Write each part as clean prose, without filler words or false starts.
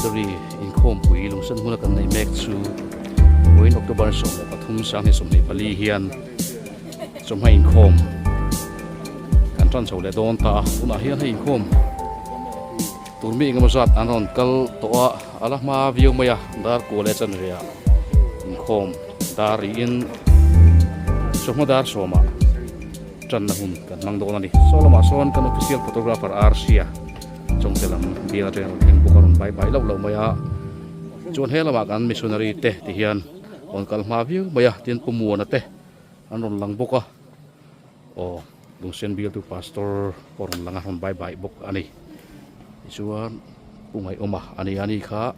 Presbytery inkhawmpui lungsen hmuna kan neih mek chu vawiin October 13 2024 hian chawhma inkhawm kan tan chho leh dawn ta a tunah hian hei inkhawm tur mi engemaw zat an rawn kal tawh a a la hma viau mai a dar kua leh chanve ah inkhawm dar rihin chawhma dar sawmah tanna hun kan hmang dawn a ni saw lamah sawn kan official photographer Arsia chawngte lam bial atangin a rawn thleng bawk a rawn bai bai loh loh mai a chuan he lamah kan missionary te ti hian rawn kal hma viau mai a tin Pu Muana te an rawn lang bawk a aw Lungsen bialtu pastor pawh rawn lang a rawn bai bai bawk a ni tichuan Pu Ngaihawma a ni a ni kha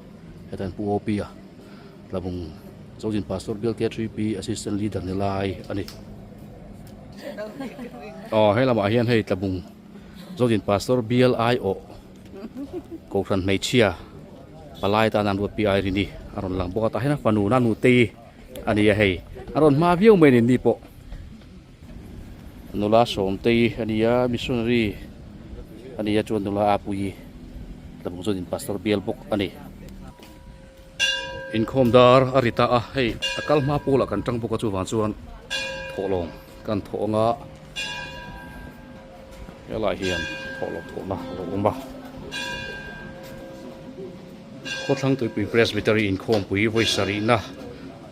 heta Pu OP a Tlabung Zodin Pastor Bial K3P Assistant Leader ni lai a ni. Aw he lamah hian hei Tlabung Zodin Pastor Bial aiawh Kohhran hmeichhia palai tan an ruat pi ai rini a rawn lang bawk a tah hian a fanu na nutei a ni a hei a rawn hma viau mai a ni ni pawh nula sawmtei a ni a missionary a ni a chuan nula a pui Tlabung Zodin Pastor Bial bawk a ni. Inkhawm dar a ri ta a, hei a kal hma pawlah kan tang bawk a chuvang chuan thawhlawm kan thawh anga helai hian thawhlawm thawhna a lo awm a. Khawthlang Tuipui Presbytery inkhawmpui vawi sarihna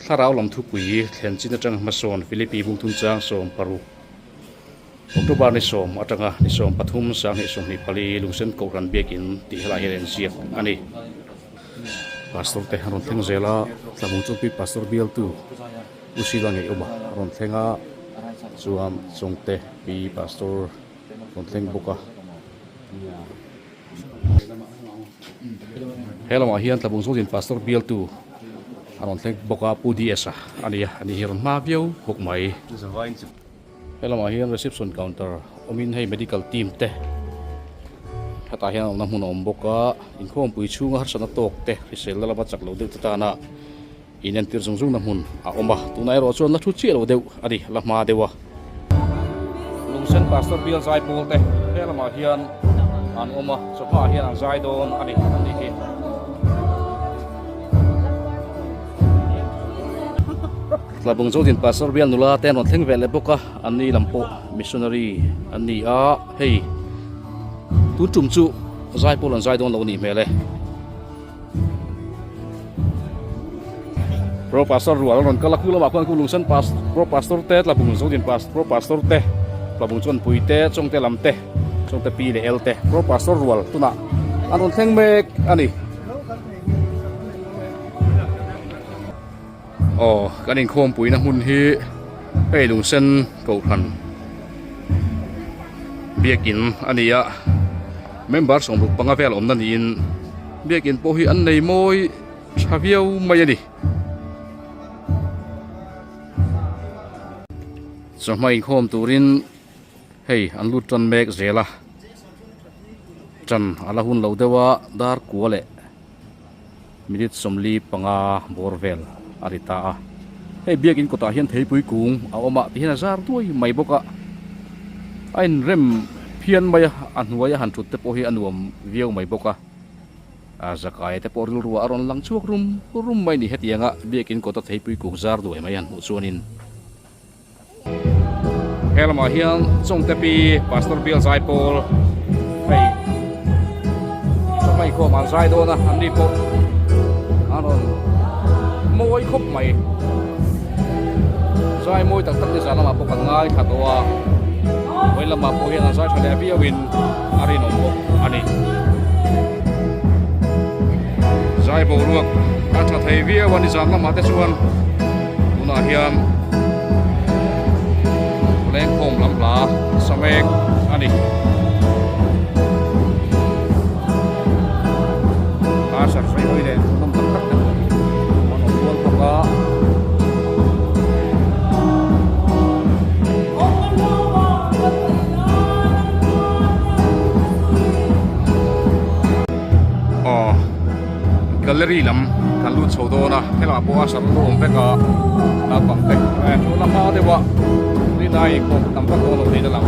thlarau lam thupui thlen chin atanga hmasawn Philippi Bungthum chang 16 October ni sawm atanga ni 13 2024 Lungsen Kohhran Biakin tih helai hian a inziak a ni. Pastor te a rawn thleng zel a, Tlabung Chawngpui Pastor bialtu U Sila Ngeiawma a rawn thleng a, chuan Chawngte Pi Pastor rawn thleng bawk a. He lamah hian Tlabung Zawlin Pastor bialtu a rawn thleng bawk a, Pu DS-a a ni a, ani hi a rawn hma viau bawk mai. He lamah hian reception counter awmin hei medical team te hetah hian awmna hmun a awm bawk a inkhawmpui chhunga harsatna tawk te hrisel na lama chak lo deuh te tana in entir zung zung na hmun a awm a tunah erawh chuan la thu chiah lo deuh a ni la hma deuh a. Lungsen Pastor Bial zai pawl te he lamah hian an awm a chawhma ah hian an zai dawn a ni an nih hi. Tlabung Zodin Pastor bial nula te an rawn thleng ve leh bawk a, an ni lam pawh missionary an ni a, hei tun tum chu zai pawl an zai dawn lo a nih hmel e. Pro Pastor rual an rawn kal a, khu lamah khuan khu Lungsen Pas Pro Pastor te Tlabung Zodin Pas Pro Pastor te Tlabung Chuanpui te Chawngte lam te Chawngte Pi leh El te Pro Pastor rual tunah an rawn thleng mek a ni. Aw kan inkhawmpuina hmun hi hei lungsen kohhran biakin a ni a member 65 vel awmna niin biakin pawh hi an nei mawi tha viau mai a ni. Chawhma inkhawm turin hei an lut tan mek zel a tan a la hun lo deuh a dar kua leh. Minute 45 bawr vel a ri ta a, hei biakin kawtah hian theipui kung a awm a tihian a zar duai mai bawk a, a inrem phian mai a, a hnuaia han thut te pawh hi a nuam viau mai bawk a, a zakaia te pawh rilru ah a rawn lang chhuak rum rum mai ni hetianga biakin kawta theipui kung zar duai mai han hmuh chuanin. He lamah hian Chawngte pi Pastor Bial Zaipawl hei chawhma inkhawm an zai dawn a an ni pawh an rawn mawi khawp mai zai mawi tak tak ni zan lamah pawh kan ngai thla tawh a vawiin lamah pawh hian an zai tha leh viau in a rinawm bawk a ni zai boruak a tha thei viau a ni zan lamah te chuan tunah hian lengkhawm lam hla sa mek a ni. A sar sawi hawi leh hmuhnawm tak tak te pawh an awm rual bawk a. Aw. Gallery lam kan lut chho dawn a helaiah pawh a sarh luh awm vek a naupang te eh chu la hma deuh a rinai pawh tam vak dawn lo niin a lang.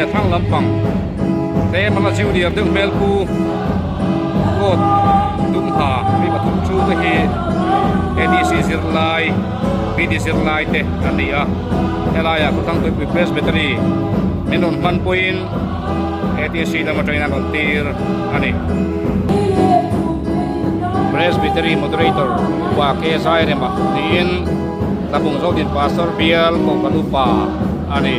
a thlang lampang tlem anga junior deuh hmel pu coat dum ha mi pathum chu te hi ADC zirlai BD zirlai te an ni a helaiah khawthlang tuipui presbytery min rawn hman pawhin ATC lam atangin an rawn tir a ni. Presbytery Moderator Upa K Zairema niin Tlabung Zodin Pastor Bial Kohhran Upa a ni.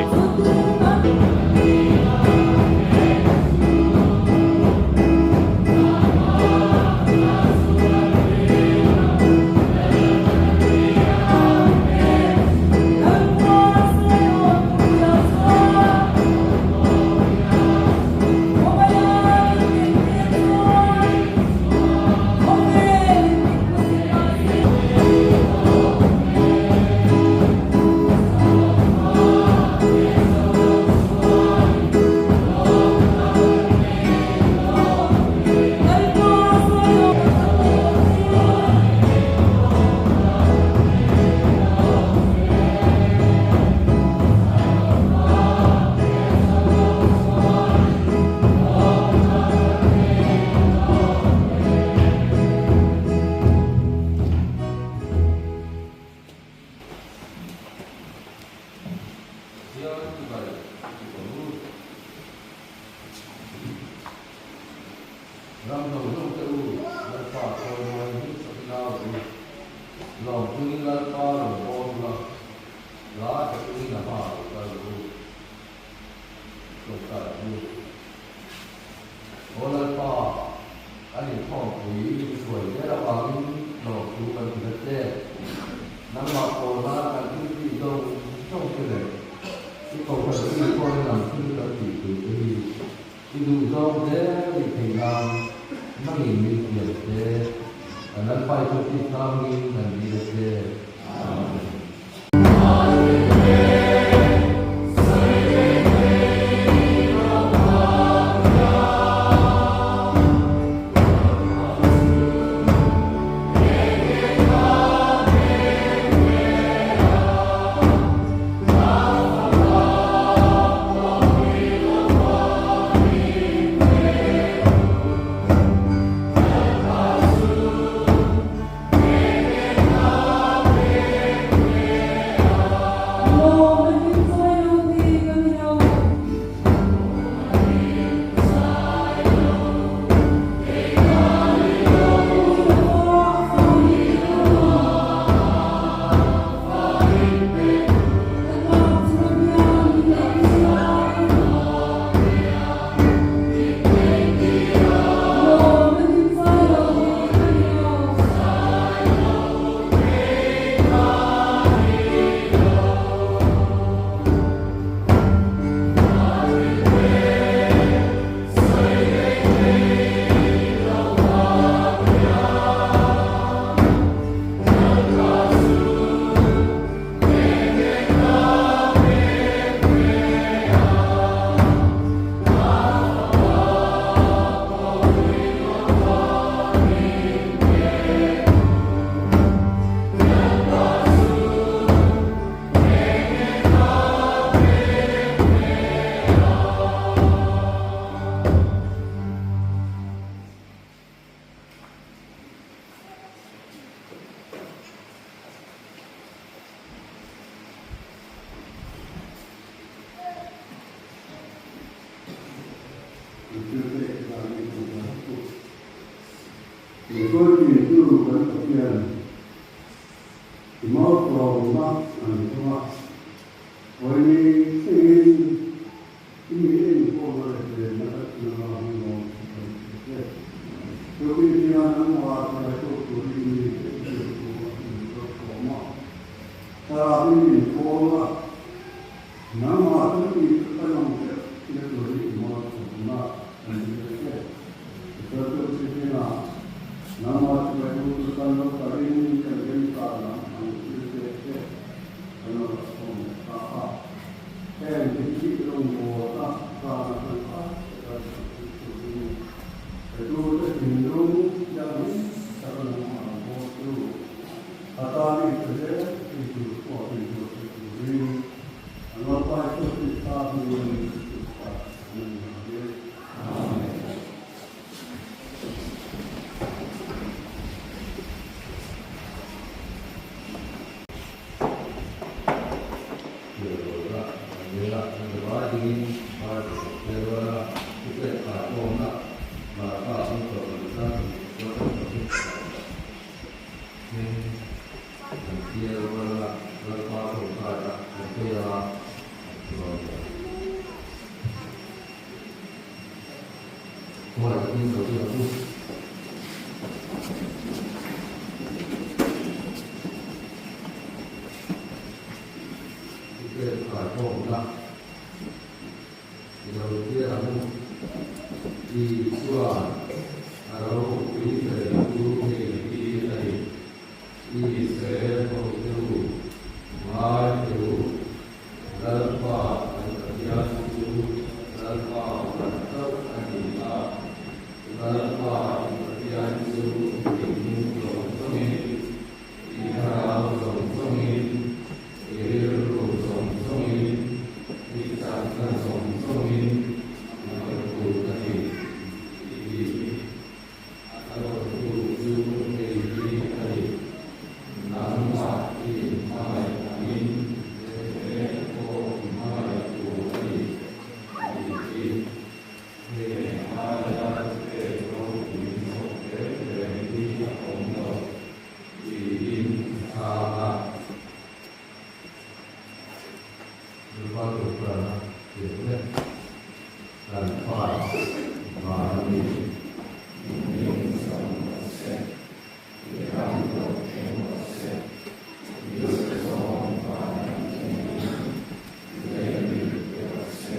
Ram zawng zawng te u, Lalpa chawimawi hming sakin au rawh u. Lawm chungin Lalpa rawn bawl ula, hla tha chungin a hmaah lo kal rawh u. Tawngtai ang u. Aw Lalpa, kan inkhawmpui i hruai zel avangin lawmthu kan ti hlat che. Nangmah pawlna kan thil tih zawng zawng te leh i kohhran thil pawhin ang thil kan tih tur te hi I duhzawng zel i theih nan nangin min thiam che, kan Lalpa i thawhpui tlangin kan dil a che. Amen. Zavai dingin Bible February-a thupek khaikhawmna Marka 13 thleng kan chhiar ruala Lalpa tawngtaina kan sawi a, kan chhuak leh ang. Khawngaih takin lo ti ang u. Thupek khaikhawmna I lo hria ang u. Isua'n a ropui fel chu hei hi a ni, Israel hotu ngai teh u, Lalpa kan Pathian chu Lalpa pakhat chauh a ni a, Lalpa i Pathian chu i hming zawng zawngin, i thlarau zawng zawngin, I rilru zawng zawngin, i chakna zawng zawngin a rawn tur a ni i tih hi a rawn tur chu hei hi a ni, Nangmah i inhmangaih angin he pawh i hmangaih tur a ni i tih hi. Heng aia thupek ropui zawk reng reng hi a awm lo. Tiin a chhang a. Lalpa Tawngtaina tih mek kan Pa van a ni. I hming sam rawh se, i ram lo thleng rawh se, i duhzawng van a thleng in lei ni pe rawh se.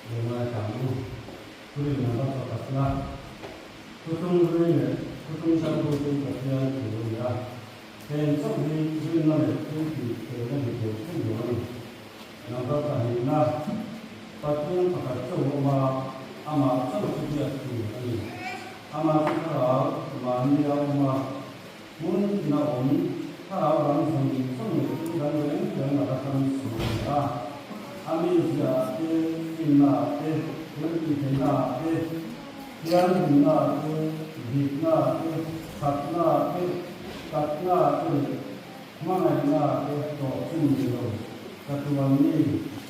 Lungngai tlang u, Thurin a va pakhatna, Thutlung hlui leh Thutlung thar bu chu Pathian thu a ni a, heng chauh hi rinna leh thil tih theihna ni thei thei lo a ni. Number pahnihna, Pathian pakhat chauh a awm a, amah chauh chu biak tur a ni. Amah chu thlarau mahni a awm a, hmun tina awm, thlarau dang zawng zawng leh thil dang reng reng laka hrang suh a ni a. A mizia ah te, finna ah te, thil tihtheihna ah te, thianghlimna ah te, dikna ah te, thatna ah te, takna ah te leh hmangaihna ah te tawh chin ni lo, chatuan mi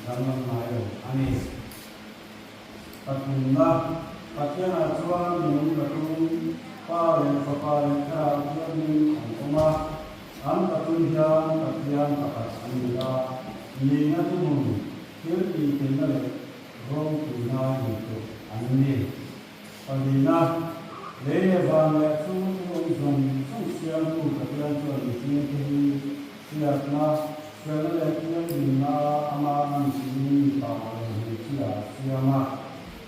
danglam ngai lo a ni. Pathumna, Pathianah chuan minung pathum, Pa leh Fapa leh Thlarau Thianghlim an awm a. An pathum hian Pathian pakhat an ni a, nihna thuhmun, thil tih theihna leh ropuina inpek an ni. Palina, Lei leh van leh chu thil awm zawng zawng siamtu Pathian chuan mihringte hi Hriatna, Felna leh Thianghlimna ama an tiin mipa leh hmeichhia a siam a.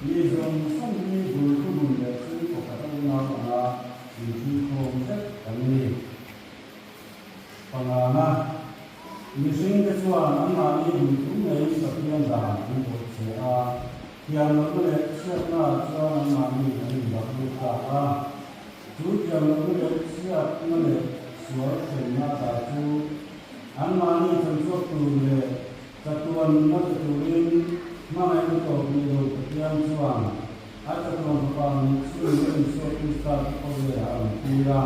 Mi zawng zawng hi bul thuhmun leh chhungkaw khat a unau anga inhrilkhawm vek kan ni. Pangana, Mihringte chuan anmahni duhthum ngeiin Pathian dan an bawh che a, thiamlohna leh chhiatnaah chuan anmahni an inbak lut ta a. Chu thiamlohna leh chhiatna leh sual thlenna a dah chu anmahni chanchhuak tur leh chatuan nunna pe turin hmangaihna tawp nei lo Pathian chuan a chatuan fapa nih chhun leh Isua Krista chu khawvelah a rawn tir a.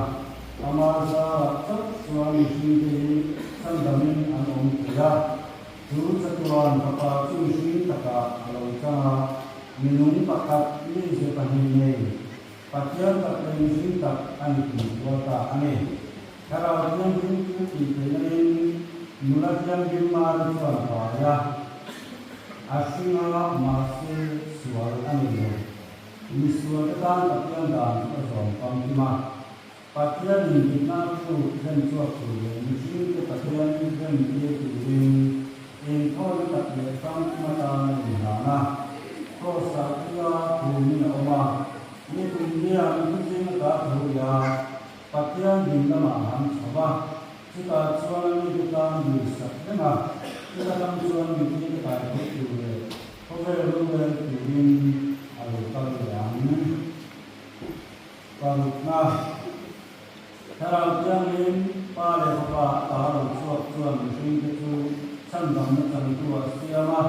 Ama zarah chauh chuan mihringte hi chhandamin an awm thei a. Chu chatuan fapa chu mihring takah a lo chang a, minung pakhat mi 2 nei Pathian tak leh mihring tak a ni tum kual ta a ni. Thlarau Thianghlim thil tih theihna in nula thianghlim Mari chuan a pai a, a hring a, mahse sual a nei lo. Mi sual. tan Pathian dan chu a zawm famkim a. Pathianin dikna thu rem chhuak tur leh mihringte Pathian rem tir turin inthawina tak leh famkim atan a inhlan a. Kraws-ah tia khumin a awm a, ni tum nia mihring zinga ta tho leh a, Pathian ding lamah a han chho va, chutah chuan a mite tan dil sak reng a, chuta tang chuan mihringte kai tho tur leh khawvel rorel turin a lo kal leh ang. Parukna, Thlarau Thianghlim, Pa leh Fapa a ta lo chhuak chuan mihringte chu chhandamna changtu a siam a,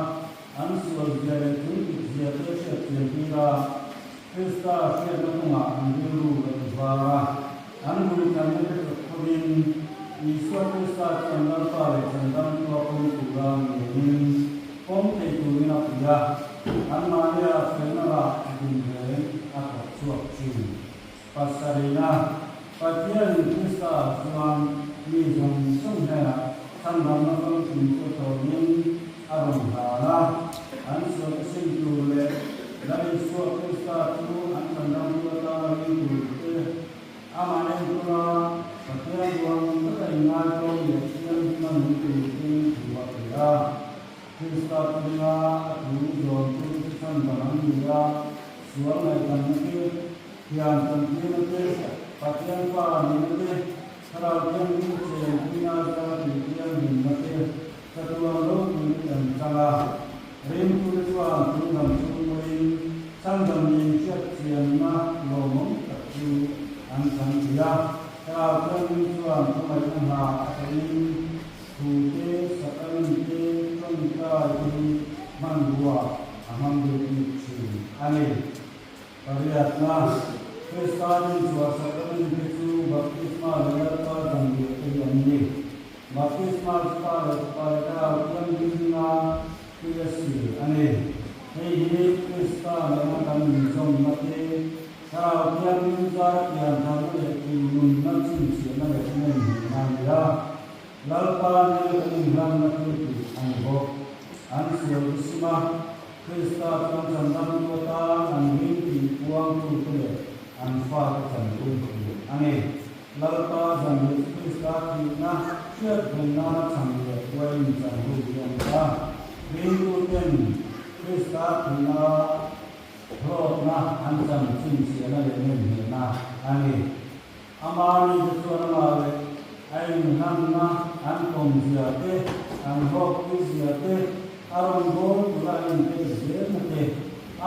an sual zia leh thil dik zia te hriat chian tir a, Krista hriatna kawngah an rilru a ti var a, an ruihhlanna te chawp khovin Isua Krista chuan Lalpa leh Chandamtua pawm tura ngenin pawm thei turin a pui a, anmahnia felna rah din reng a thawk chhuak thin. Pasarihna, Pathianin Krista chuan mi zawng zawng hnenah chhandamna famkim chu tawnin a rawn hlan a, an sualte sim tur leh Lal Isua Krista chu an chhandamtu atana ring turte amah enkawl a, Pathian ruang taka inngaitawm leh thianghlim a nung turin thu a pe a. Krista chunga a thu zawmtu chu chhandam an ni a, sual ngaihdamna te, thian chantirna te, Pathian fa nihna te, Thlarau Thianghlim chenpuina zara tihtianghlimna te, chatuan ropuina te an chang a. Ringtute chuan tundam chhungmuin chhandam nih hriatchianna lawmawm tak chu an chang thei a. Thlarau Thianghlim chuan khawngaihna hna a thawhin, Thu te, sacrament te, tawngtai te hi hmanrua a hmang deuh bik thin a ni. Pariatna, Krista dinchhuah sacrament te chu baptisma leh Lalpa zanriah te hi an ni. Baptisma chu Pa leh Fapa leh Thlarau Thianghlim hminga tui a sil a ni. Hei hi Krista nena kan inzawmna te, Thlarau Thianghlim zara piantharna leh tuinunna chhinchhiahna leh nemhimna a ni a. Lalpa nena kan inhlanna thil tih a ni bawk. An sual te sim a, Krista chuan chandamtu atan an ring tih puangtute leh an fate chanpui tih a ni. Lalpa zanriah chu Krista thihna hriat reng nana chhan leh uain chan hun hi a ni a. Ringtuten Krista thihna hlawkna an chan chhinchhiahna leh nemnghehna a ni. Ama mite chuan amah leh a inhlanna an pawmzia te, an hlawkpuizia te, a rawn bawl tura a inpek zelna te,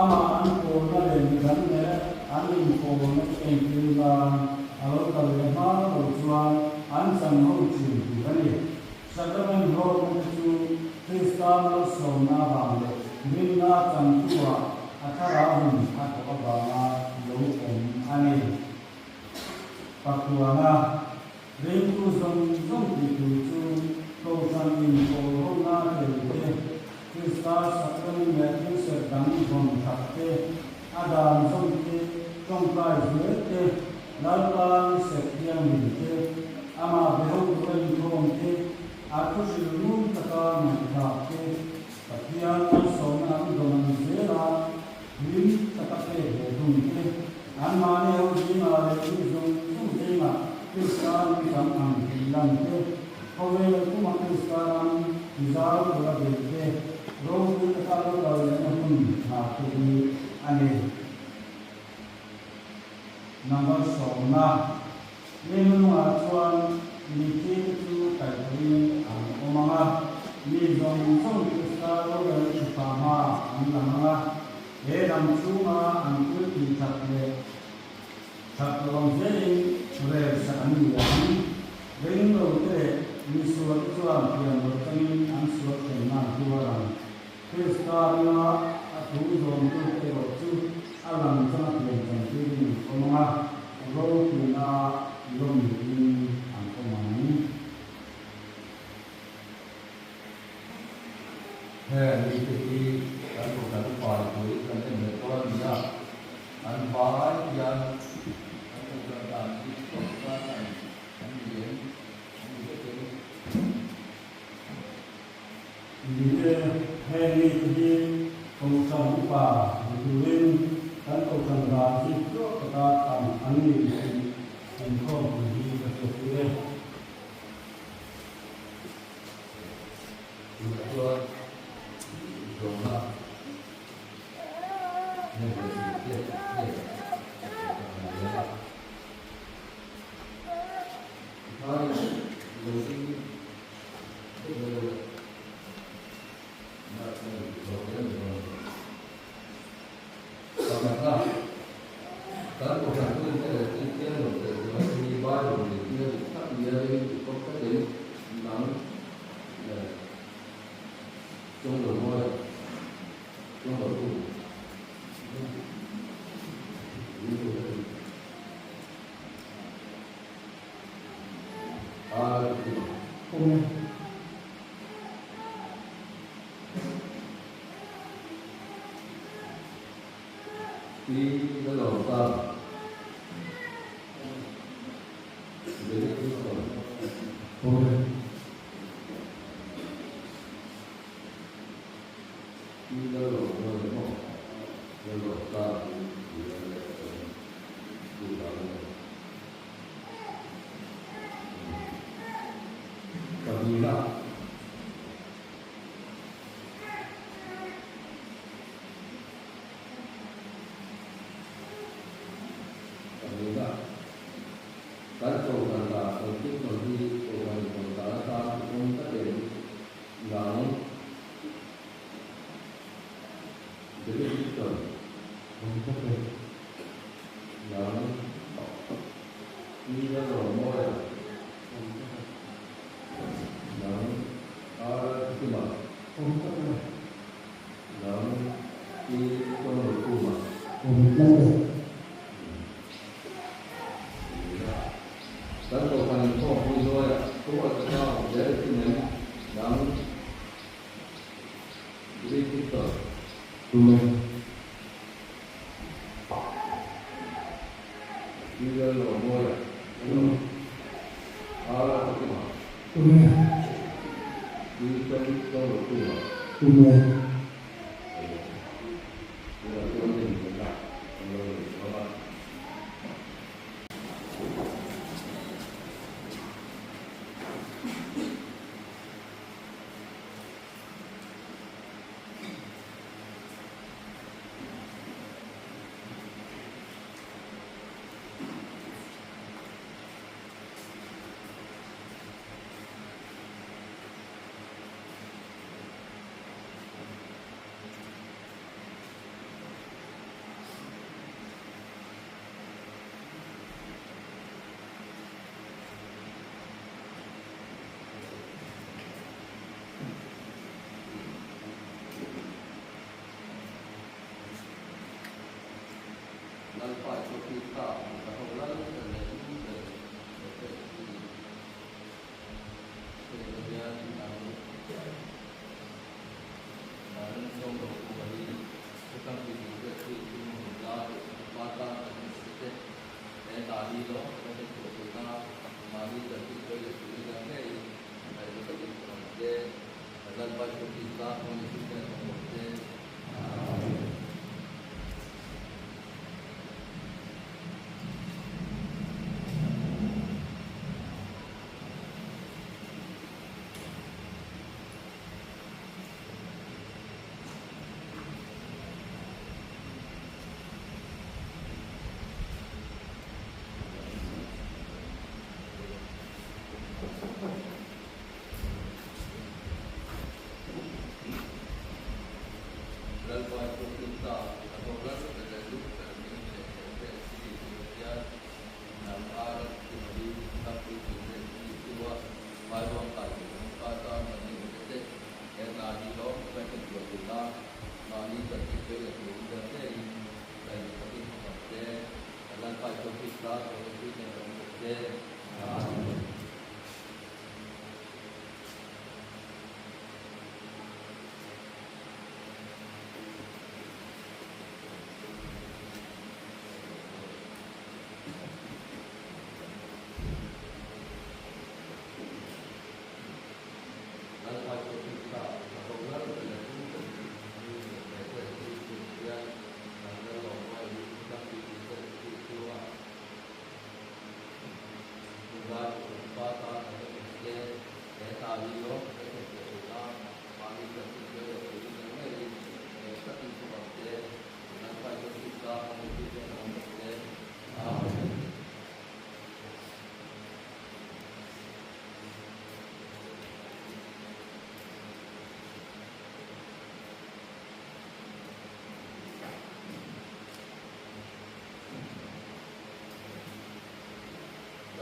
amah an pawlna leh midang nena an inpawlna te entir nan a lo kal leh hma lo chuan an chan ho thin tur a ni. Sacrament hlawkna te chu Krista malsawmna avang leh rinna changtu-ah a thlarau in a thawh avanga lo awm a ni. Pakuana, Ringtu zawng zawng tih tur chu Kohhran in pawl hona tel te, Krista sacrament leh thil serh dang vawn that te, a dan zawng te, tawngtai zel te, Lalpa ni serh thianghlim te, amah be ho tura inkhawm te, a thu hrilh ngun taka ngaihthlak te, Pathian malsawmna an dawn ang zela hlim taka pek ve thung te, anmahni ho zingah leh mi zawng zawng zingah Krista nungchang ang tih lan te, khawvel puma Krista ram zau tura beih te, ropui taka lo kal lehna hun hna te hi a ni. Number sawmna, Mi hnungah chuan mitthi te chu kaihthawhin an awm ang a, mi zawng zawng Krista rorel thupa hma an lang ang a, he lam chhunga an thil tih that leh that lo ang zelin rel sak an ni ang. Ringlo te leh mi sual te chuan pian lo changin an sual hrem nan tuar ang. Krista ringa a thu zawmtute erawh chu a lang changa pian chantirin an awm ang a, ropuina lawmluhin an awm ang. Heng mite hi kan kohhran upa pui kan en leh dawn a ni a, an vai hian kan kohhran dan hi tawngtai an ni em? An ni vek em? Ni e, heng mite hi Kohhran upa ni turin. kan kohhran dan ziktluk taka tham an ni tih inkhawmpui hi ka hriattir e. Tunah chuan zawhna nei leh tute hnenah ka han leng a. Tikhain lo ding vek mai lo le. Pakhatna, kan kohhran hmun te leh thil thiang lo tel tur hi Bible zirtir dik tak nia ring ti kawp tlatin nang leh tawng lo mawi a, tawng lo tu ring tu te chu a ti awm e. Pi Lalawmpa David Wilson. Pi Lalawmpa emaw Lalawmpa hi Pahnihna. Pahnihna. Kan kohhran dah engkim tawn hi kohhran intawn dan atan i pawm tlatin nang David Victor Awm tlat e. Nang Pi Lalrawmawia Awm tlat e. Nang Ar Kima. Awm tlat e. Nang Pi Tawngrukhuma. Awm tlat e. Kan kohhran inkhawmpui hnuaiah thuruat taka awm zel thin em? Nang Greek Victor. Tum e. Pi Lalrawmawia. Tum e. Ar Kima. Tum e. Pi Tawngrukhuma. Tum e. Tunah chuan hei inthlanna kan lo nei chhuak a. Lalpa chu Krista ka ho lal ber leh nu ber leh pek hi hei hian ang An sawm lo kum a hi Thutlangpui tih hriat chu thil hmun la pa tan kan hmu te he hna hi lawm taka hriat chhuah theihna mahni chanchin sawi leh turin a ngeiin ngaihna takin ka awm che. Lalpa Isu Krista hmangin thisen a awm che. Amen.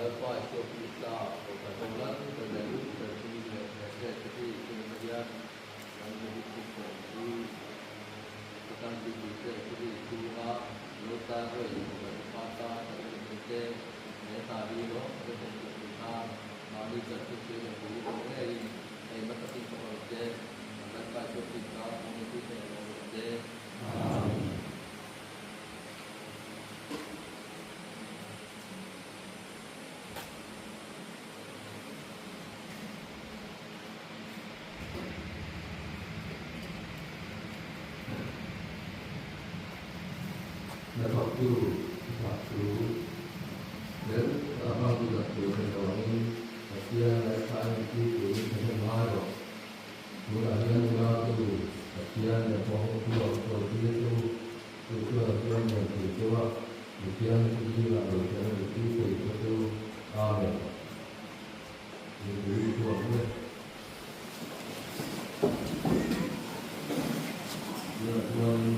Lalpa Isua Krista Kohhran ho lal ber leh lu ber hming leh President te hi tunah hian kan District Kawngpui Tutan Bipui te Khawvel chhunga lo tan rawih Kohhran upa tan kan rinna te he hna hi lawm taka thlen chhuah theih nan mahni chanchin thil leh pui awm ngeiin engmah takin ka hawlh che. Kan Lalpa Isua Krista hmangin thil thleng a awm che. Amen. Hnathawktu thahtu fel a hmang dak tur a nih avangin Pathian ngaihthla en tir turin thahnem ngai rawh. Tunah hian unautu Pathian leh Hmuahawmtu a sawi tir chu chu chuan a chuan nen tur chu a Mithiang zingah lo tel a nih tir thei kha chu Amen. Mipui chhuak le. Tunah chuanin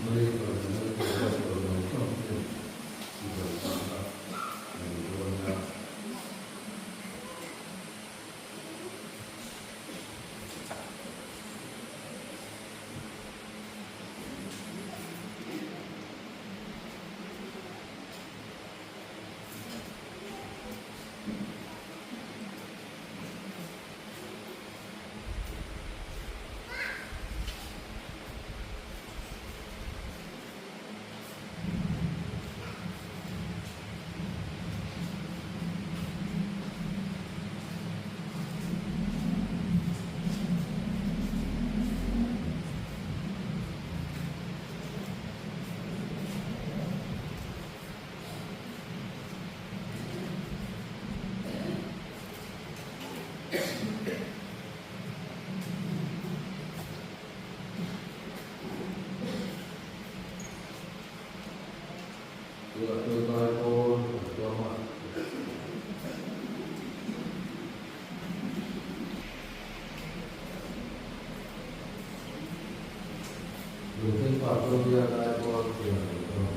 Mary Lal Lal Lal Lal te i dawhkanna a ni dawn a. Tunah chuan zaipawl an tuam a. Lungthin pa chuan bia zaipawl thiam a ni dawn.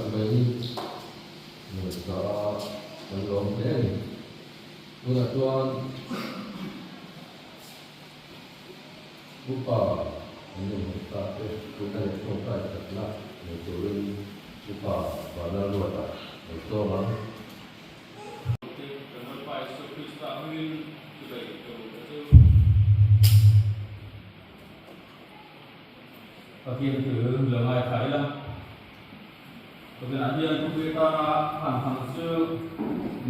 tak mai ngaihtuah a kan lawm hle a ni. Tunah chuan Upa an inhmuh tak te tuna leh tawngtai thatna nei turin Upa Vanlalruata lo sawm ang. Tin, kan Lalpa Isua Krista hmingin chibai ka duh ta chu. Pathian chu lo ngaithla ila. Tunah hian khawpui atana han hmang chu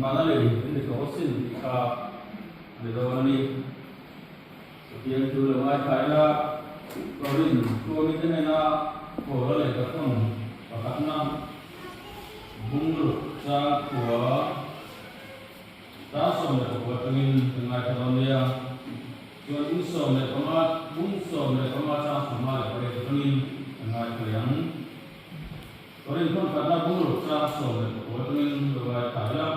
mana lei an ni tawh asin tih kha a ni dawn a ni. Pathian chu lo ngaithla ila, Korin khuamite hnena Paula lehkha thawn pakhatna bungruk chang khua 14 atangin kan ngaithla dawn nia. Chuan bung 15, bung 15 chang 58 atangin kan ngaithla leh ang. Korin thawn khatna bungruk chang 19 atangin lo ngaithla ila.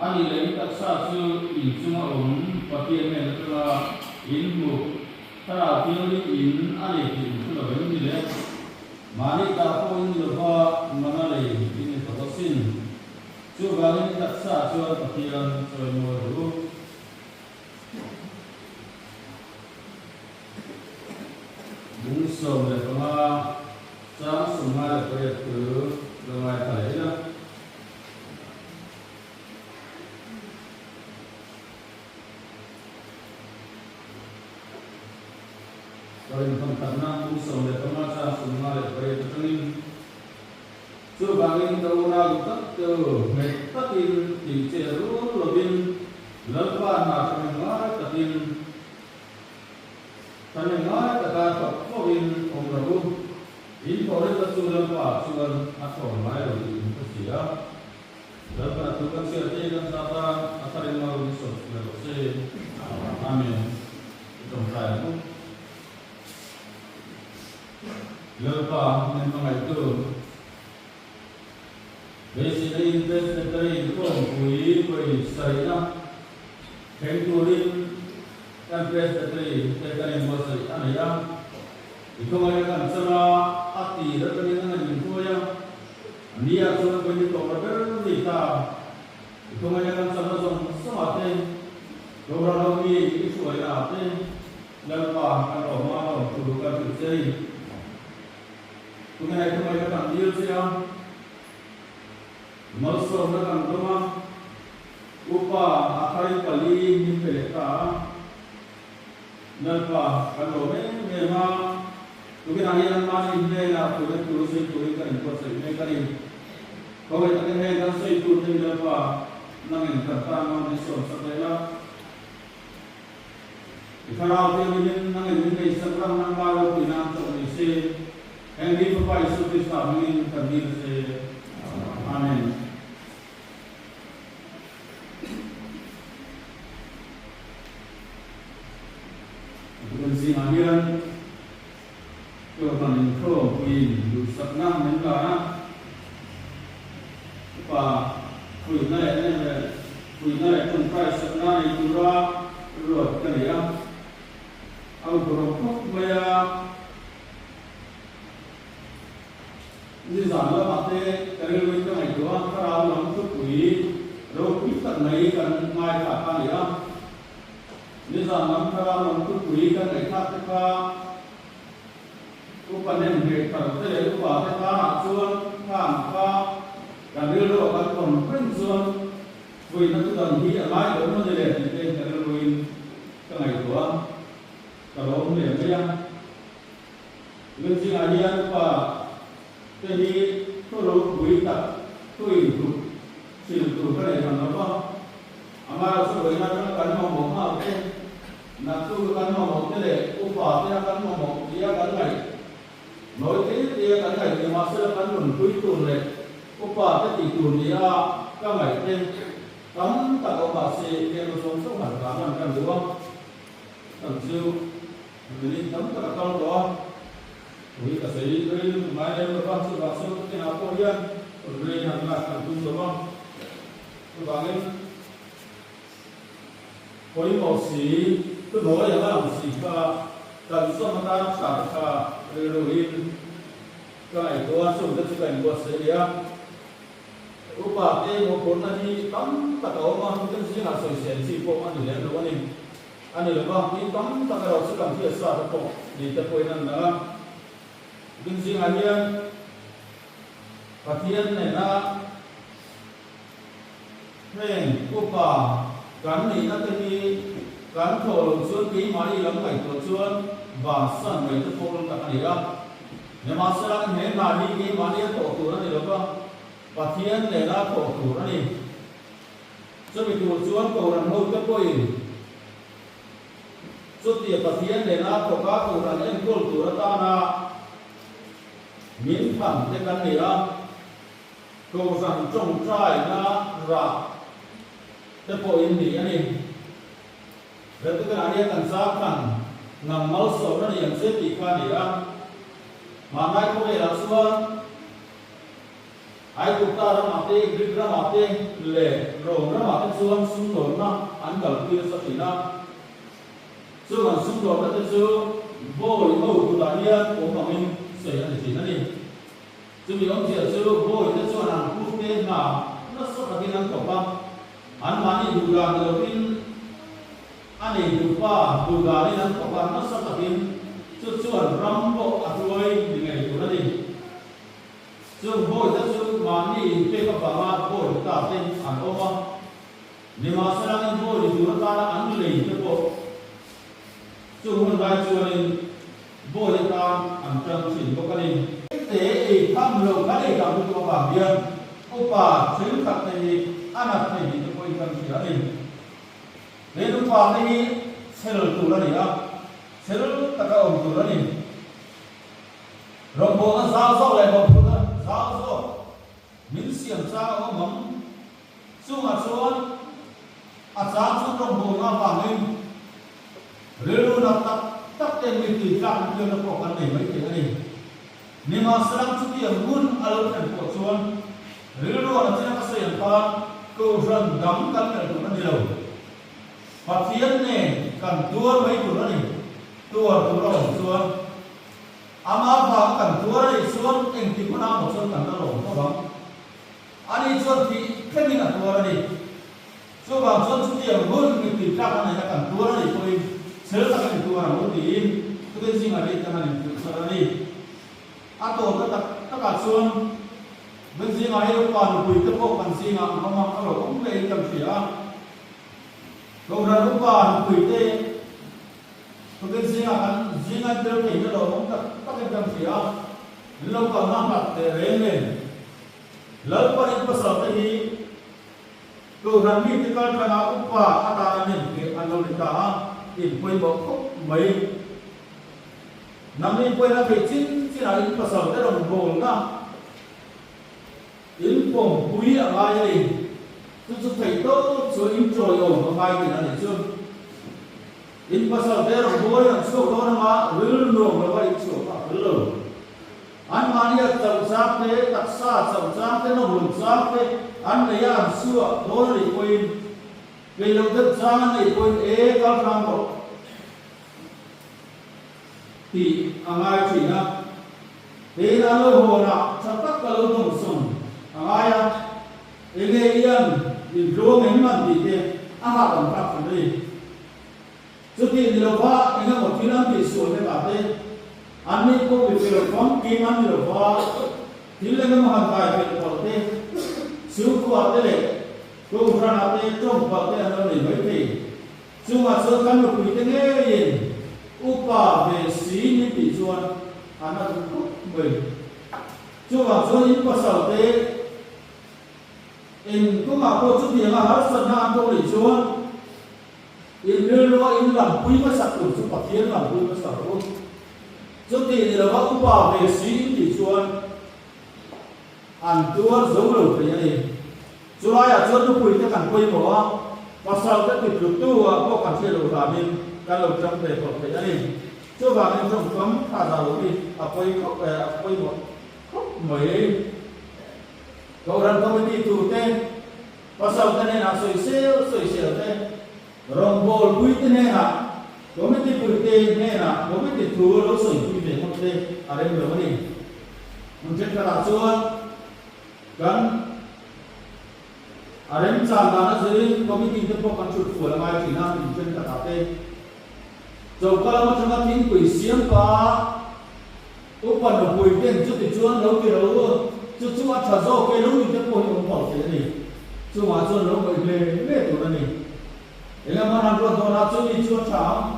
A nih leh in taksa chu in chunga awm Pathian hnen atanga in hmuh Thlarau Thianghlim in a nei tih in hre lo em ni le? Mahni ta pawh in ni lova mana lei in ni tawh asin. Chuvangin i taksa chuan Pathian chawimawi rawh u. Bung 15 chang 58 chu lo ngaithla leh ila. Ka rin thawmthatna bung 15 chang 58 atangin Chuvangin ka unau duh tak te u, nghet takin tih che rul lovin Lalpa hna thahnem ngai takin thahnem ngai taka thawk fawhin awm rawh u. In thawhrimna chu Lalpa chuan a thawn ngai lo tih in hre si a. Lalpan a thu kan chhiar te kan zat a, a tharin mal min sawm chhuah rawh se. Amen. I tawngtai ang u. Lalpa min hmangaihtu, beiseina in Presbytery khawmpui vawi sarihna thleng turin kan Presbytery te kan inbuatsaih a nei a. I khawngaihna kan chan a, a tir atangin a ngaih min hruai a, a ni ah chuan vawi ni tawp a ber ni ta. I khawngaihna kan channa zawng zawngah te, Lohral ho mi i hruaina ah te, Lalpa kan awm a lawm thu kan hrilh che ni. Tunge hei thuhmai ka kan dil che a, malsawmna kan dawng a, upa a tharin pali min pe leh ta a, Lalpa kan lawm em em a, tukinah hian mahni hnenah puihna tur sawi turin kan inbuatsaih mek a ni. Khawi takin heng kan sawi tur te hi Lalpa nangin kan tan mal min sawmsak leh la. I thlarau thianghlimin nangin min nei sak ram nangma ropui nan chawlh ni se, heng hi Fapa Isua Krista hmingin kan dil che. Amen. Kan zingah hian Kohhran inkhawmpuiin duhsakna min la a, upa puihna leh nem leh puihna leh tawngtai sakna nei tura ruat ka ni a, a uparawm khawp mai a. Nizan lamah te ka rilruin ka ngaihtuah a, thlarau lam thupui ropui tak mai kan ngaithla kha a ni a. Nizan lam thlarau lam thupui kan ngaihthlak te kha Upa nem hmeh thar te leh upa te tanah chuan khan kha kan rilru a kan tawn reng chuan fuihna chu dan hi a ngai lo maw ni le tih te ka rilruin ka ngaihtuah a, ka lawm hle mai a. Lunchingah hian upa te hi thu ropui tak thu inhlup hrilh tur ka nei hran lo va, Amaherawhchu vawiin atanga kan mamawh nghal te, naktuk a kan mamawh te leh upa te a kan mamawh tia kan ngaih nawi te te a kan ngaih ni mahsela kan nunpui tur leh upa te tih tur ni a ka ngaih te tam tak awm mahse piano zawng zawng han hlan an kan duh a, kan chu minute tam tak a kal tawh a, ui ka sawi rei lutuk ngai lem lo va, chuvang sawn ka kenah pawh hian rei han lak kan tum lo va. Chuvangin pawimawh si, thunawi anga lang si kha kan zawm atan tha te kha rilruin Ka ngaihtuah a, chung te chu ka inbuatsaih a ni a. Upa te mawhphurhna hi tam tak a awm a, miten zingah sawisel chi pawh a ni lem lo a ni. A ni lo va, tin tam tak erawh chu kan hriat sa te pawh ni te pawhin an lang a. Tin zingah hian Pathian nena heng upa kan nihna te hi kan thawh loh chuan keimahni lam ngaihtuah chuan bansan mai te pawh tak a ni a. Nimahsela he hna hi keimahni a thawh tur a ni lo va, Pathian nena thawh tur a ni. Chumi tur chuan Kohhran hote pawhin chutia Pathian nena thawka Kohhran enkawl tur atana min tham te kan ni a, Kohhran tawngtaina rah te pawhin ni a ni. Retukanah hian kan zar khan nang malsawmna ni ang che tih kha a ni a. Hmanlai khawvelah chuan Aigupta ramah te, Greek ramah te leh Rome ramah te chuan sumdawnna an kalpui nasa thin a. Chung an sumdawnna te chu bawi ho kutah hian awm angin sawi a ni thin a ni. Chumi awmzia chu bawi te chuan an pute hna nasa takin an thawk a. Anmahni duh dan ni lovin a nei duhpa duh danin an thawk a, nasa takin chu chuan ram pawh a hruai ni ngei tur a ni. Chung bawihte chu mahni inpek avanga bawi ta te an awm a, nimahsela in bawi ni tur atana an lei te pawh chung hun lai chuanin bawi atan an tang thin bawk a ni. Te ei tham lo kan ei tam lutuk avang hian upa thenkhat te hi a nat thei tih te pawhin kan hria a ni. He nupa te hi chhel tur a ni a, chhel taka awm tur a ni. Rawngbawlna zau zawk leh mawhphurhna zau zawk min siam chang a awm ang. Chungah chuan a chang chu rawngbawlna avangin rilru nat tak tak ten mi tui tlak infiamna pawh kan nei mai thei a ni. Nimahsela chutiang hun a lo thlen pawh chuan rilru a nachina ka sawi ang khan Kohhran dang kan melh tur a ni lo. Pathian nen kan tuar mai tur a ni. Tuar tur a awm chuan Amah vanga kan tuar a nih chuan engti hmun ah maw chuan kan la lawm tho ang. Ani chuan thih thlengin a tuar a ni. Chuvang chuan chutiang hun mipui tlak a neihna kan tuar a nih pawhin chhel tak a ni tuar ang u tiin thuken zingah ri kan han inhrilh char a ni. A tawpna tak takah chuan kan zingah hi upa nupui te pawh kan zingah an awm a, a lo awm ngeiin kan hria a. Kohhran upa nupui te thuken zingah kan zinga tel theihna lo awm tak takin kan hria a, min lo kalna hlat teh reng nen Lalpa in pasal te hi Kohhran mite kal thlangah upa atana nem an lo ni ta a, in pawimawh khawp mai. Nangni pawina theih chin chinah in pasal te rawn bawlna in pawmpui a ngai a ni. Chu chu theih tawp chu in tawiawm a ngai tih a nih chu. In pasal te rawn bawlin an chhuak dawn anga ril nuam lova in chhuah kha a fel lo. Anmahnia chauh chang te, taksa chauh chang te, nawhun chang te an nei a, an chhuah dawn a nih pawhin, kei lo deuh chang an neih pawhin e kal hrang rawh tih a ngai thin a. Keiin an lo hawnah tha tak ka lo dawmsawn a ngai a, enge ian in tluang em an tih te a hahdam thlak thin a ni. Chutih ni lova eng emaw thil an tihsual vekah te, anni pawh mi fel famkim an ni lova thil eng emaw han kai fel palh te, chhungkua te leh Kohhranah te tawng palh te an lo nei mai thei. Chungah chuan kan nupui te ngeiin upa ve si min tih chuan an a duh khawp mai. Chuvang chuan in pasal te eng kawngah pawh chutianga harsatna an tawk leh chuan, In rilrua in lampui hmasak tur chu Pathian lampui hmasa rawh u. Chutih ni lova upa ve si in tih chuan an tuar zo lo thei a ni. Chulaiah chuan nupuite kan pawimawh a, pasalte titlutu ah pawh kan hriat loh hlanin kan lo tang ve tawh thei a ni. Chuvangin tawngkam tha dah loh hi a pawi khawp a pawimawh khawp mai. Kohhran committee turte Pasal te hnenah sawisel sawisel te, rawngbawlpui te hnenah, committee puite hnenah committee thu lo sawipui ve ngawt te a rem lo a ni. Hmun thenkhatah chuan kan a remchan dan a zirin committee te pawh kan thut fual a ngai thin a, in thenkhatah te choka lam atanga thingpui siam pa upa nupui ten chuti chuan lo ti ro u, chu chu a tha zawk e lo ti te pawh hi awm pawh thei a ni. Chungah chuan lo ngawih hle hle tur a ni. Engemaw han ruat dawnah chuan mi chu a tha ang.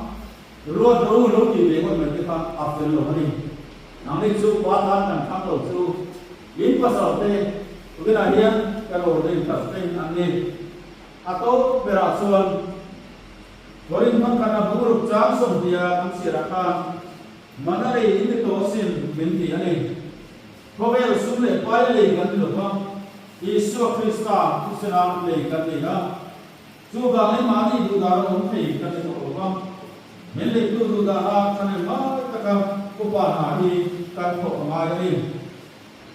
Ruat ro lo tih ve ngawt mai te kha a fel lo a ni. Nangni chu pa tan kan thlang lo chu in pasal te tunah hian ka lo rin tak te an ni. A tawp berah chuan Korin hmang khan a bungruk chang sawmhnia kan chhiarah khan mana lei in ni tawh asin min ti a ni. Khawvel sum leh pai lei kan ni lo va, Isua Krista thusena lei kan ni a. Chuvangin mahni duhdan a awm thei kan ni tawh lo va, min leitu duhdana thanem lai taka upa hna hi kan thawk a ngai a ni.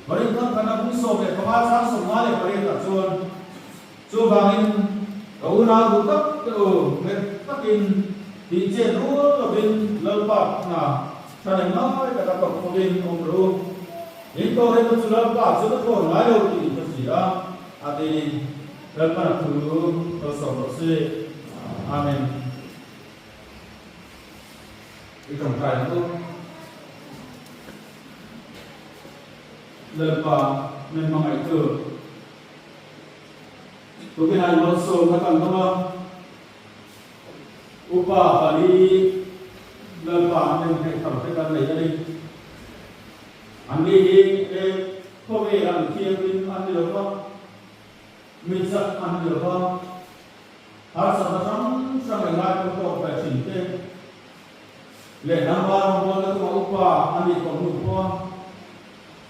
Varin thangkhatna bung 15 chang 58 ah chuan, Chuvangin ka unau duh tak te u, nghet takin tih chet rual lovin Lalpa hna thanem lai taka thawk khawpin awm rawh u. In tawrhna chu Lalpa chu ka thawn ngai lo tih in hre si a, a ti. Lalpana thu lo sawm rawh se. Amen. I tawngtai ang u. Lalpa min hmangaihtu. Tukinah i malsawmna kan dawng a. Upa pali Lalpa an en hnaih thar te kan nei a ni. Anni hi e khawvel an thiangin an ni lo va. Mi chak an ni lo va, harsatna hrang hrang englai pawh tawk ve thin te leh hnamva rawngbawlna chunga upa a nih tawh hnu pawha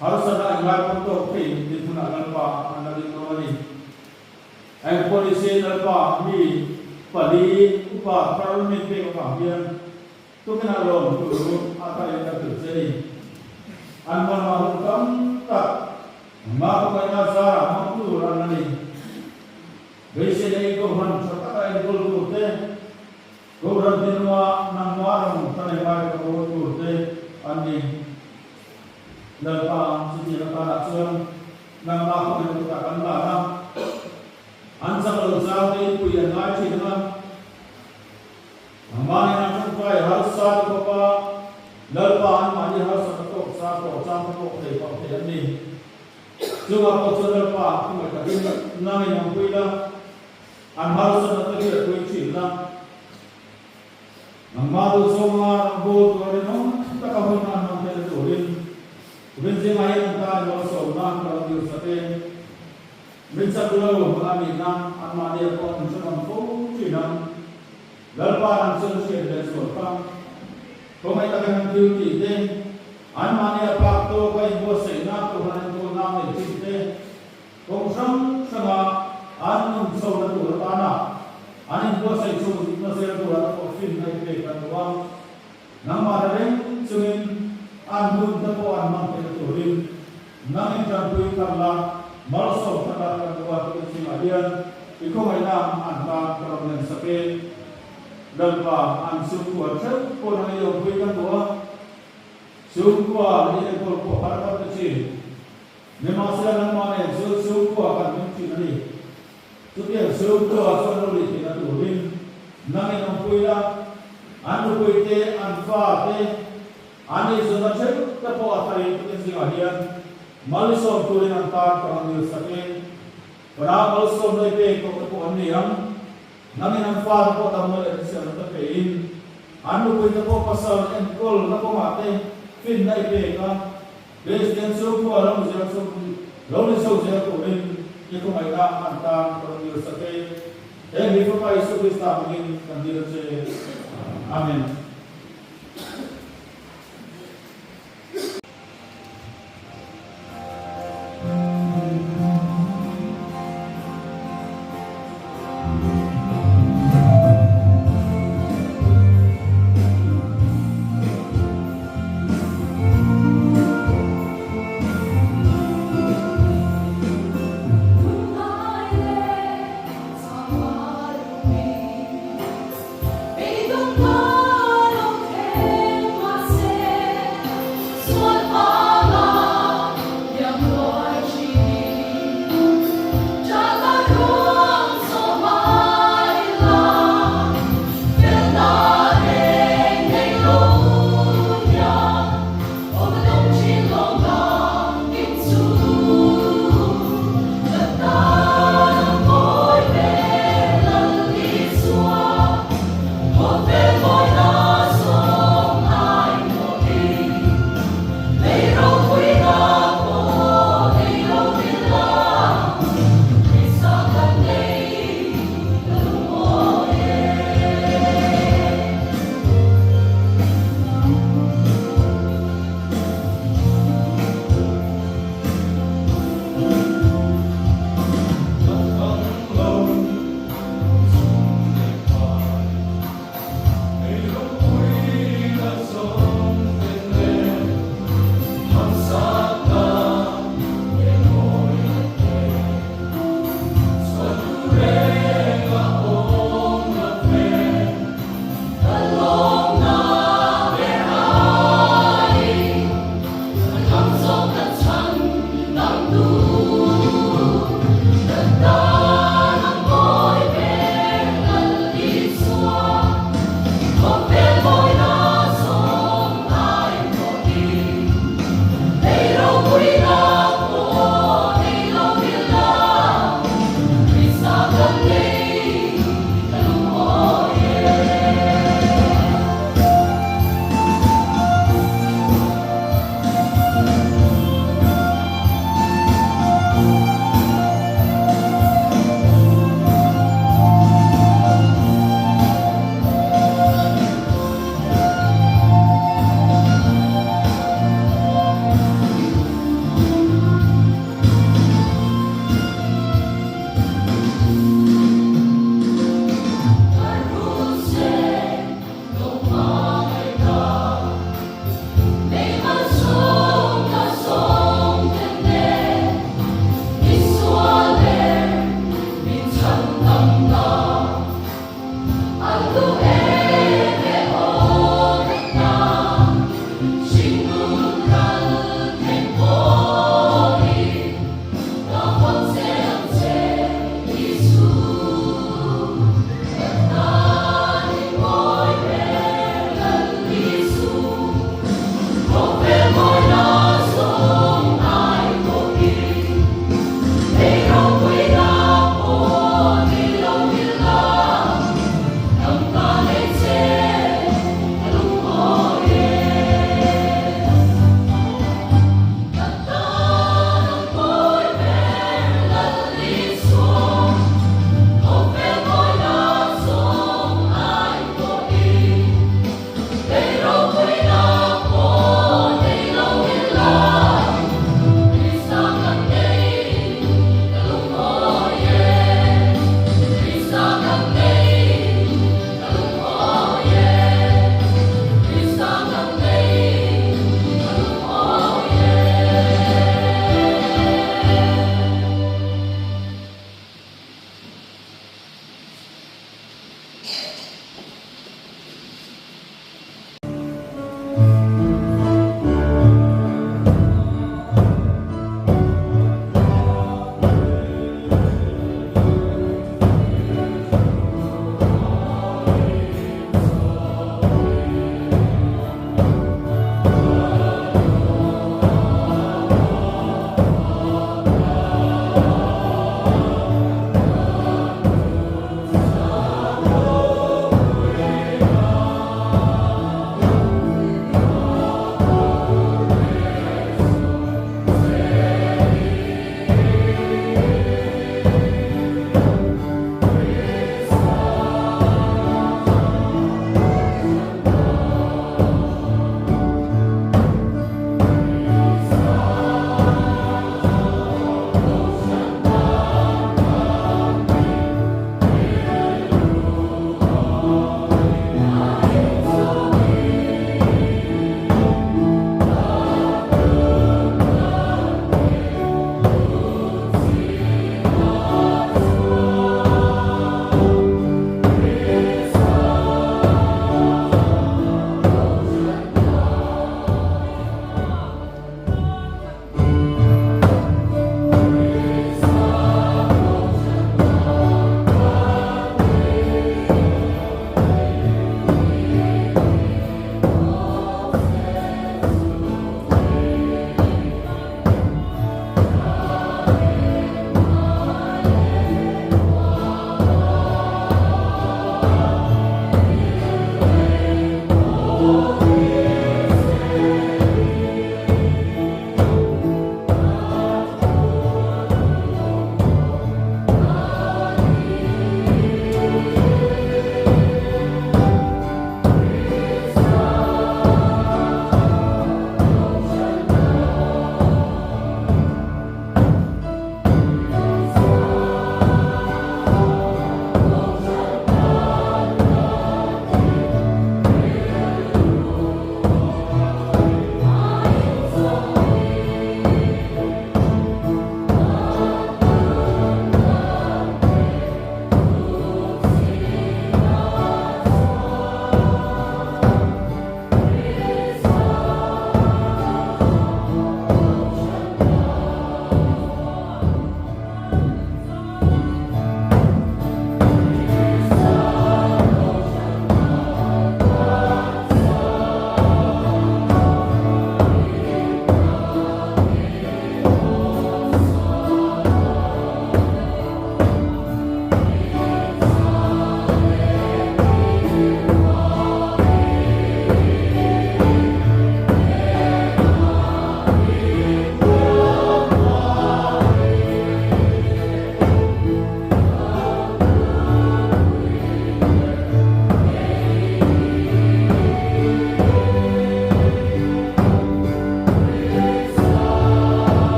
harsatna englai pawh tawk thei dinhmunah Lalpa an la ding dawn a ni. Engpawh ni se Lalpa mi pali upa thar min pek avang hian tukinah lawm tur a tharin ka hrilh che ni. An hmanhmah hun tam tak Mah hmangaihna zarah hmang tur an la ni. Beisei leh Kohhran tha taka enkawl tur te, Kohhran tinunga nangmah rawng tha leh ngai ka bawl tur te an ni. Lalpa chutiang atanah chuan nangmah hmangaihna kutah kan lan a, an chak lo chang te inpui an ngai thin ang a. Nangmah nena tawngtai harsa ti bawk a, Lalpa anmahni harsatna tawk chang tawh chang te pawh thei pah thei an ni. Chungah pawh chuan Lalpa khawmai takin nangin awmpui la, an harsatna te hriatpui thin la. Nangmah duh zawnga rawngbawl tura rinawm taka hun an hmang theihna turin Rinzingah hian an tan malsawmna ka lo dirsak e. Min chak lo a nihna anmahni a pawh an inhre ngam fo thin ang. Lalpa nang chuan hriat leh zual kha. Khawngaih takin an thil tih te, anmahni a phak tawk a inbuatsaihna Kohhran enkawlna a nei thin te, kawng hrang hranga an nun chhona tur atana an inbuatsaih chho na zel tura te pawh finna i pek an duh a. Nangmah hre reng chungin an hun te pawh an hmang theihna turin nang in tanpui thar la, malsawm thar la kan duh a tih chungah hian i khawngaihna an tan ka rawn len sak e. Lalpa, an chhungkua theuh pawh nang i awmpui kan duh a, chhungkua i enkawl pawh har kan ti thin. Nimahsela nangmah nen chuan chhungkua kan hming thin a ni. Chutiang chhungkua chuan lo lih theihna turin nang in awmpui la, an nupui te, an fa te, an eizawnna theuh te pawh a tharin tukin zingah hian mal i sawm turin an tan ka rawn dil sak e. Vanah malsawmna i pek tawh te pawh an ni ang. Nang in an fa te pawh damna leh hriselna te pein, an nupui te pawh pasal enkawlna kawngah te finna i pek a, Kristian chhungkua lo ni zel chu lo ni chho zel turin i khawngaihna an tan ka rawn dil sak e. He mi Fapa Isua Krista hmangin kan dil a che. Amen.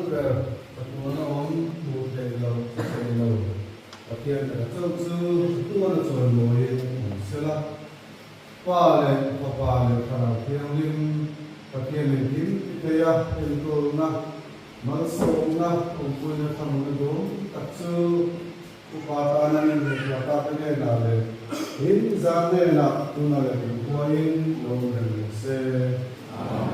Lalber, chatuana awm hmuh theih lo, hre thei lo, Pathian taka chauh chu tuana chawimawiin awm sela. Pa leh Fapa leh Thlarau Thianghlim, Pathian engkim ti theia enkawlna, malsawmna, awmpuina thamna dawm tak chu Upa tana min ngaihtuah tak te hnenah leh in zan hnenah tuna leh kum khuain lo awm reng rawh se. Amen.